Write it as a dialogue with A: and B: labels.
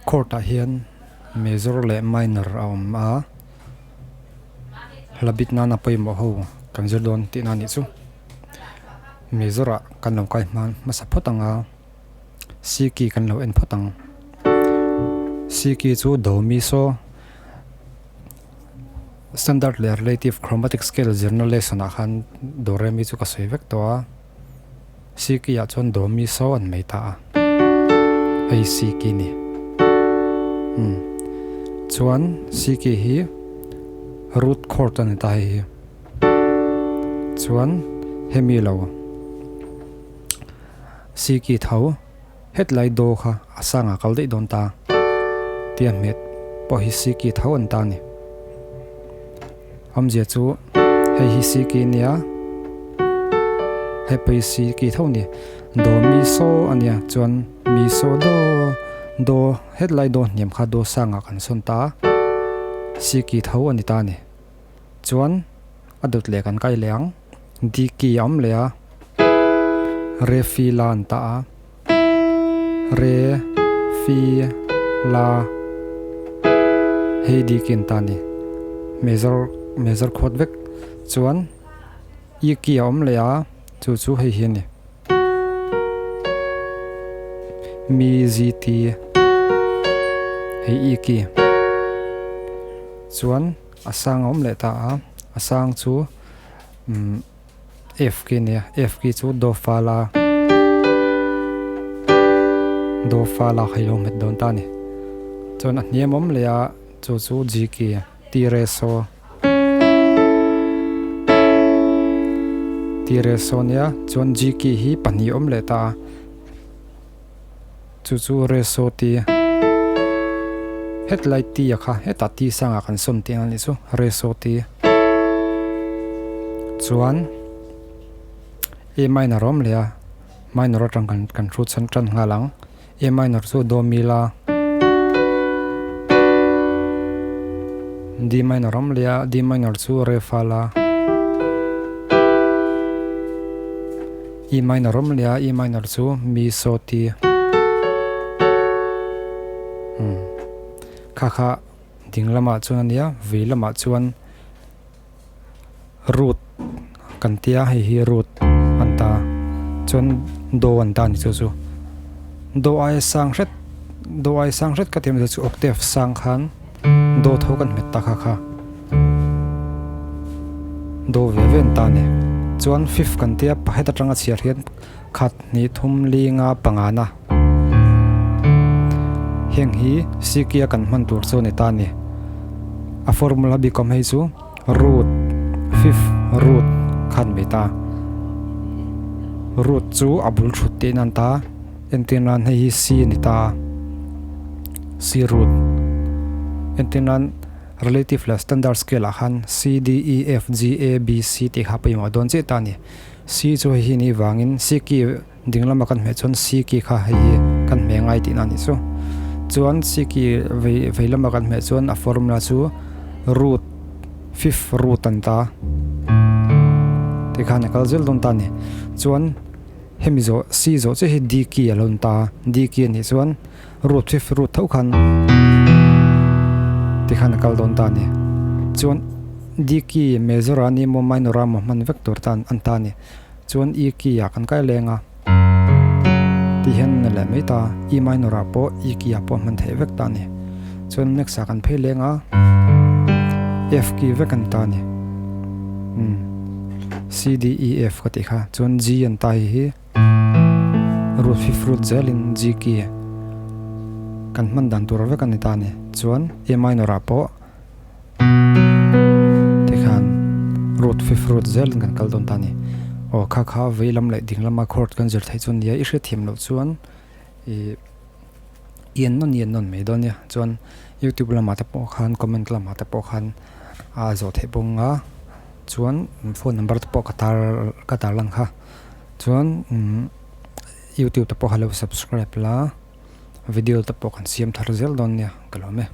A: Chord ah hian major leh minor a awm a hla bit nana pawimawh ho kan zir dawn tihna a nih chu major ah kan lo kai hma hmasa phawt ang a C key kan lo en phawt ang C key chu do mi saw standard leh relative chromatic scale zirna lesson ah khan do re mi chu ka sawi vek tawh a. Siki ah chuan do mi so an mai ta a, hei siki ni. Umm chuan siki hi root chord a ni ta hei hi. Chuan hemi lo siki tho hetlai do kha a sangah kal daih dawn ta tia hmet pawh hi siki tho an ta a ni. Awmzia chu hei hi siki nia hei pawh hi siki tho a ni do mi saw a nia chuan mi saw do do hetlai do hniam kha do sangah kan sawn ta a siki tho a ni ta a ni chuan a dawt leh kan kai leh ang diki a awm leh a re fi la an ta a re fi la hei diki an ta a ni major major khuat vek chuan e key a awm leh a chu chu hei hi a ni mi z t hei e key chuan a sang a awm leh ta a a sang chu umm. F key a ni a, F key chu do fa la do fa la kha i lo hmet dawn ta a ni. Chuan a hniam awm leh a chu chu G key ti re so ti re so a nia chuan G key hi pahnih awm leh ta a chu chu re so ti hetlai ti a kha hetah ti sangah kan sawn tih ang a nih chu re so ti. Chuan A minor a awm leh a minor atang kan kan hrut chhan tan nghal ang A minor chu do mi la D minor a awm leh a D minor chu re fa la E minor a awm leh a E minor chu mi so ti umm kha kha. Ding lamah chuan a nia, vei lamah chuan root kan tia hei hi root an ta chuan do an ta a ni chu chu do aia sang hret do aia sang hret ka tih awmzia chu octave sang khan do tho kan hmet ta kha kha do ve ve an ta a ni chuan fifth kan tia pakhat atanga chhiar hian Khat hnih thum linga pangana heng hi sikia kan hman tur chu a ni ta a ni. A formula bik awm hei chu root fifth root khan mai ta. Root chu a bul thut tih nan ta entir nan hei hi c a ni ta a c root entir nan relative leh standard scale ah khan c d e f g a b c tih kha pawimawh dawn chiah ta a ni. C chu hei hi nih vangin C key ding lama kan hmeh chuan C key kha hei hi kan hmeh ngai tihna a nih chu. Chuan C key vei vei lama kan hmeh chuan a formula chu root fifth root an ta tikhan a kal zel dawn ta a ni. Chuan hemi zawh C zawh chiah hi D key a lo ni ta a, D key a nih chuan root fifth root tho khan tikhan a kal dawn ta a ni. Chuan D key major a ni emaw minor a emaw hman vek tur tan an ta a ni. Chuan E key ah kan kai leng a ti hian a leh mai ta E minor ah pawh E key ah pawh hman theih vek ta a ni. Chuan next ah kan phei leng a F key vek an ta a ni. Umm C D E F ka tih kha chuan G an ta hi hi. Root hi fruit zelin G key kan hman dan tur vek a ni ta a ni. Chuan A minor ah pawh tikhan root hi fruit zelin kan kal dawn ta a ni. Aw kha kha vei lam leh ding lama chord kan zir theih chu nia i hriatthiam loh chuan ih i en nawn i en nawn mai dawn nia. Chuan youtube lamah te pawh khan comment lamah te pawh khan a zawh theih bawk ang a chuan phone number te pawh ka tar ka tar lang kha. Chuan youtube te pawh kha lo subscribe la video te pawh kan siam thar zel dawn nia ka lawm e.